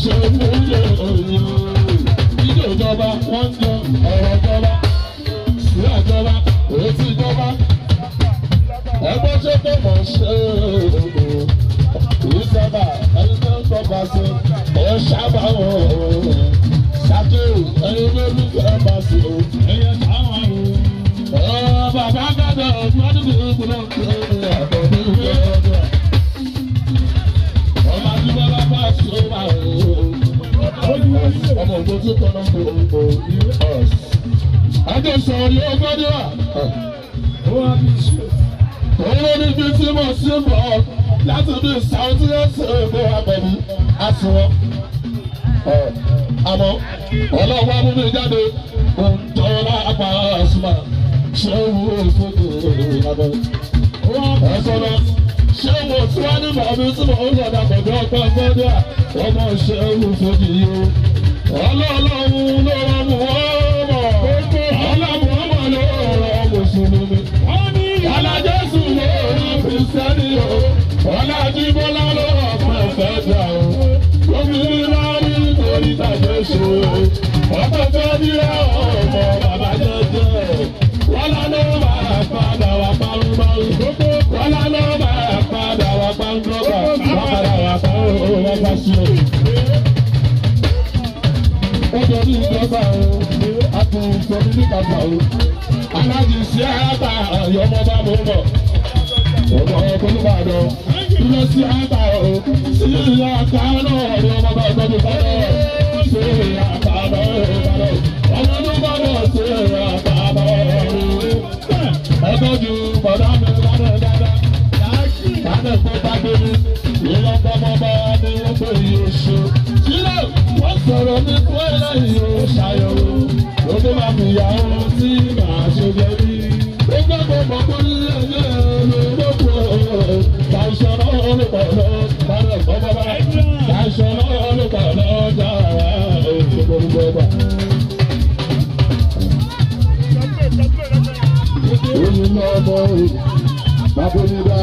Ṣe mú lè òyìn. Ìjọ ìjọba wọ́n ń jọ ọ̀rọ̀ ìjọba. Sí àjọba, èyí ìjọba. Ẹgbẹ́ ṣe pé mọ̀ ṣe ìjọba ẹni tó ń tọ́ka sí ẹ̀ ṣáàbà wọ̀ ṣàkóso ẹni tó ń fẹ́ bá sí o. Ẹyẹ táwọn o. Bàbá gàdọ̀ ọdún ìgbìmọ̀ àbọ̀dún ìgbìmọ̀. Ọba tí wọ́n bá bá ṣe wà o. Ọmọ ògbó tí kò náà kò o. Adé sọ̀rọ̀ yóò gbọ́dọ̀ wà. Ó wá bí ṣe. Òun ló ní bí tí mo ṣe bọ̀ láti bí sàwùtí ẹ̀sẹ̀ ègbò àgbẹ̀bí àsùnwọ̀n. Àmọ́ ọlọ́wọ́ mú mi jáde, òǹtọ́lá apá àsùnmọ̀ ṣé wù ú fún mi lábẹ́. Ó wá bí Ẹ̀sọ́ náà ṣé mo tí wọ́n ní bàbí tí mo ń sọ̀dà pẹ̀lú ọgbà gbọ́dọ̀ ọmọ ṣé wù fún mi yìí o. Ọlọ́ọ̀lọ́hún ló rọ mú ọmọ. Ọlọ́mù ọmọ ló rọ mùsùlùmí. Wọ́n ní Ọlá Jésù ló rọ kìrìsìtẹ́nì o. Ọlá Jíbọ́lá ló rọ pẹ̀fẹ́ jà o. Gómìnà rí torí tàbí ṣe o. Ọkọ̀ tó nílẹ̀ ọmọ bàbá jẹjẹ. Wọ́lá ló máa padà wá párúmárú. Wọ́lá ló máa padà wá párúmọ́gbà. Wọ́n padà wá párúmọ́gbà wá sí o. Ó jọ ní ìjọba o, a kò sọ ní nípa o. Aláàjì sí àbá ọmọ bá mú bọ̀. Ọmọ Olúbàdàn dúró sí àbá o. Sí àká náà ni ọmọ bá gbọ́dọ̀ bá lọ. Sí àká náà bá lọ. Ọmọ Olúbàdàn sí àká náà. Ẹgbẹ́ ju bọ̀dá mi lọ́dọ̀ dáadáa. Bàbá ẹ̀kọ́ bá gbé mi. Ìlọ́gbọ́n ọmọ bá ní wọ́n pè é oṣù. Sílẹ̀ wọ́n sọ̀rọ̀ mi fún ẹlẹ́yìn o ṣàyẹ̀wò. Lóde máa fi ìyàwó tí màá ṣe jẹ rí. Ó gbọ́dọ̀ mọ̀ pé ẹyẹ ló kú o. Tàìsàn náà ló pọ̀ lọ. Bàbá ẹ̀kọ́ bàbá. Tàìsàn náà ló pọ̀ lọ jára. Òṣogbo ọgbà. Oyin lọ́mọ o, bàbá onídàá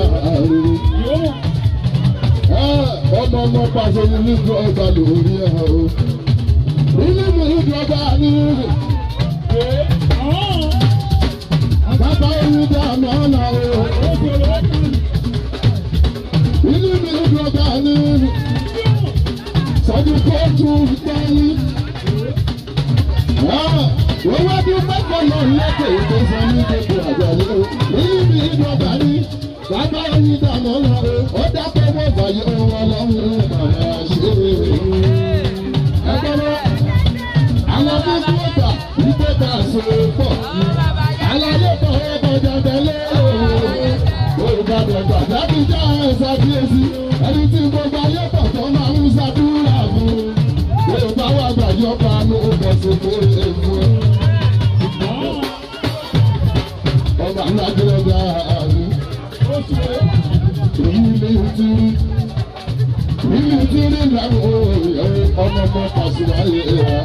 rere. yóò. Ọmọ ọmọ pàṣẹ ní nílùú ọgbà lórí ẹ̀ o. Nínú ìlú ọgbà ní bàbá onídàá náà o. Nínú ìlú ọgbà ní sọ́jú kóòtù gbẹ́yìn. Wọ́n wá bí mẹ́kọ̀ọ́ náà lẹ́kọ̀ọ́ ètò ìsọ ní gbogbo àgbáyé o. Nínú ìlú ọgbà ní bàbá onídàá náà o. Ó dápẹ́ wọ́n fàyè ohun ọlọ́run màmá ṣe é. Ẹgbẹ́ náà àwọn gbogbo ọgbà wípé bá a ṣe pọ̀. Àlàyé pọ̀ ọkọ̀ jàǹdẹ̀lé olùbàdàn gbàdábì já ẹ̀sà kíyèsí. Ẹni tí gbogbo ayé pọ̀ tó máa ń ṣàdúrà fún. Yorùbá wà gbàjọ́ panu ọkọ̀ sí kéré fún. Ọba ńlá jẹ́rọ̀gà àmì. Èyí ni ti rí. Èyí ti rí làwọn ọmọ ọmọ pàṣẹ ayé wa.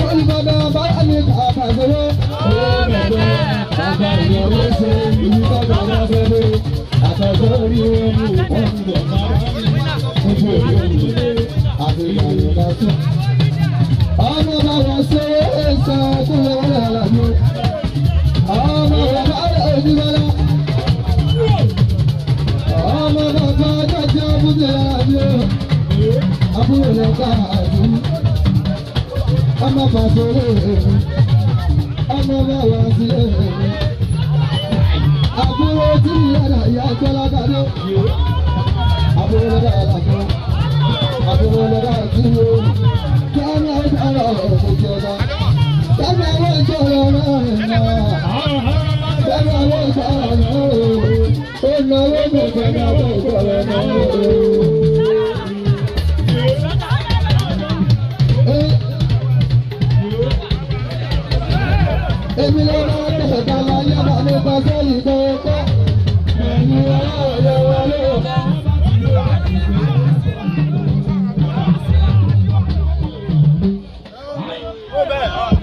Olùbàdàn bá ní àbàdàn. Bàbá ìyàwó ṣe ìlú bàbá bá fẹ́ lé. Àtàkọ́ orí omi wọ́n ti lọ máa ojú orí omi àti ìyàwó lásán. Ọmọ bàbá ṣe é sọ kúrò wọlé mi. Ọmọ bàbá rẹ̀ ojúbọ́lá. Ọmọ bàbá jọjọ búdé lára mi. Àbúrò lọ́ka àdúrà. Ọmọ bàbá rẹ̀ ọmọ bàbá sílẹ̀ àbúrò tí ìyára ìyá gbọ́lá kàdé àbúrò lọ́dà àlàfo àbúrò lọ́dà àtúrò kí á ní ọjà ọ̀rọ̀ òkè ọ̀dà kẹ́mi àwọn ìjọ ọ̀rọ̀ náà kẹ́mi àwọn ìjọ ọ̀rọ̀ náà ó náwó mi kẹ́mi àwọn ìjọ ọ̀rọ̀ náà. Èmi ló máa ń tẹ̀sán láyé máa ní pàṣẹ ìgbọ̀ngàn. Ó bẹ́ẹ̀.